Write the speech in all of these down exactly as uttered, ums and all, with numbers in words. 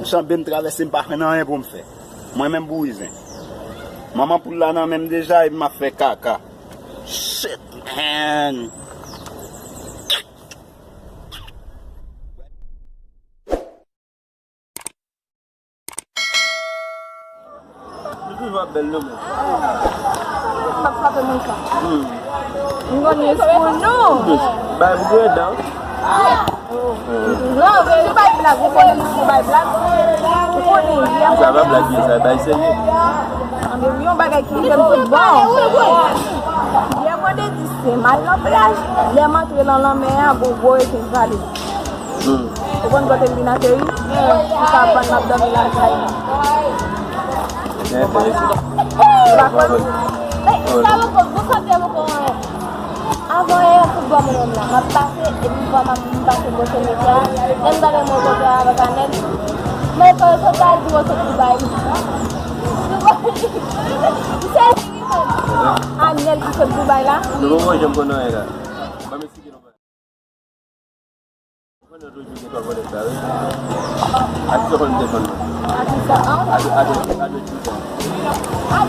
Janbe m travèse, m pa jwenn anyen pou m fè. Mwen menm bouzen. Manman poul la nan men m deja epi m ap fè kaka. Shit, man. Li toujou ap bèl non men. M ap frape moun sa. Hmm. M konn ris pou nou. Bay pou grenn dan. Non, si bay blag, ou konnen si bay blag. Ou konnen yè. Sa pa blag, sa bay serye. Anben, yon bagay ki rive m tout bon. Yè vandredi sen, m al nan plaj. Lè m antre nan lanmè a, gon gwo rekin vale m. Hmm. Ou konn kote m vin ateri? M ka vann m ap dòmi lakay mwen. Byen enterese. Ou pa konn? Ey, sa poko, bon, sa poko, hein. Avan yè, foutbòl mwen menm la. M ap pase, epi bò m ap, m pase bò se metye a. Lè m gade mwen kontre avèk Anèl. Mwen konn sot la, di mwen sot Dubai. Dubai. Se Anèl ki sot Dubai la. Nou poko janm konn anyen la. Ban m eksplike nou bagay. Ou konn lòt jou gen twa vòlè sa, wi. Ak sa konn defann mwen. Ak ki sa? Ak, ak, ak Juda. Ak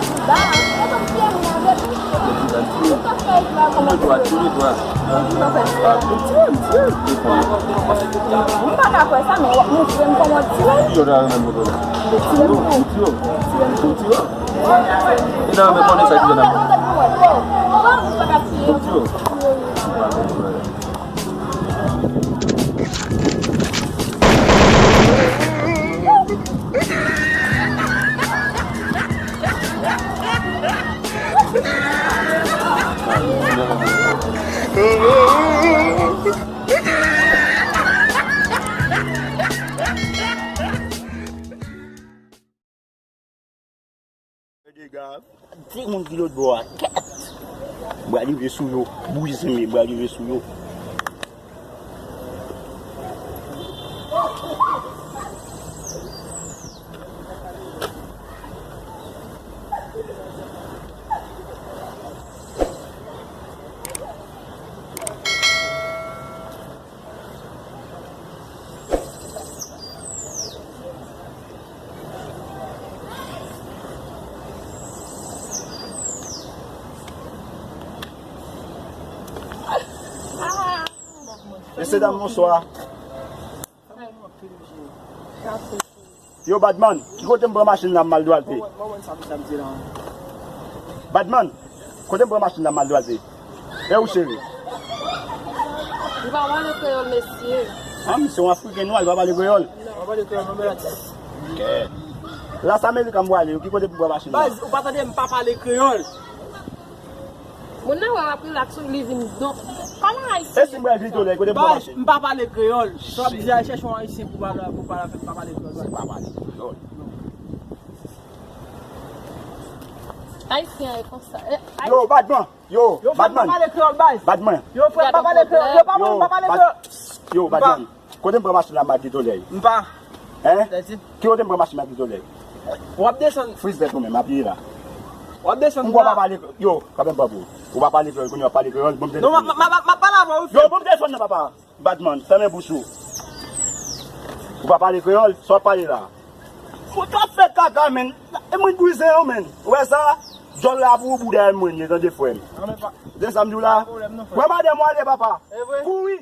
Juda? E konn fye moun avè tou. Ak Juda, tou. Tou le twa, tou le twa. Ah, m tiye, m tiye. Defann mwen. M pa ka kwè sa, men w ap montre m kòman w tiye. Yo, ta renmen mwen la. Tiye m tou. Tiye m tou. Tiye m tou. E nan men konnen sa ki gen nan men. Tiye m tou. Dega, de moun ki lòt bò a, kèt! Bra leve sou yo, bouzen men, bra leve sou yo. Mesye dam, bonswa. Yo, Badman, ki kote m pran machin la m al dwalte? Badman, kote m pran machin la m al dwalte? E ou, cheri? Li pa pale kreyòl, mesye. Ah, misye yon Afriken nwa, li pa pale kreyòl? Non. Pa pale kreyòl, non, men atis. Ok. Las Amerika m prale, ki kote pou m pran machin la? Baz, ou pa tande m pa pale kreyòl? Moun nan wè w ap rilaks, li vin donk. Pale ayisyen. E si m pral Vitolè, kote m pran machin? Baz, m pa pale kreyòl. Sa w ap di a, chèche yon ayisyen pou pale, pou pale avè m, m pa pale kreyòl. Se pa pale kreyòl. Ayisyen an e konsa. Eh, yo, Badman. Yo, Badman. Yo, frè m pa pale kreyòl, baz. Badman. Yo, frè m pa pale kreyòl. Yo, pa mwen, m pa pale kreyòl. Yo, Badman. Kote m pran machin la, m al Vitolè? M pa. Hein? Ki kote m pran machin la, m al Vitolè? W ap desann. Friz vèt ou menm, apiye la. W ap desann la. M kwè w pa pale, yo, kanmenm pa pou. Ou pa pale kreyòl, kounye a w ap pale kreyòl, bon, m te... Non, m ap, m ap, m ap pale avè w, wi, frè. Yo, bon, m telefòn nan, papa. Badman, fèmen bouch ou. Ou pa pale kreyòl, sa w ap pale la? Ou t ap fè kaka, menn. E mwen bouzen yo, menn. Ou wè sa? Djòl la pou ou, bouda mwen ye, tande frè m. Tande sa m di w la? Wè madanm ou ale, papa. Kouri.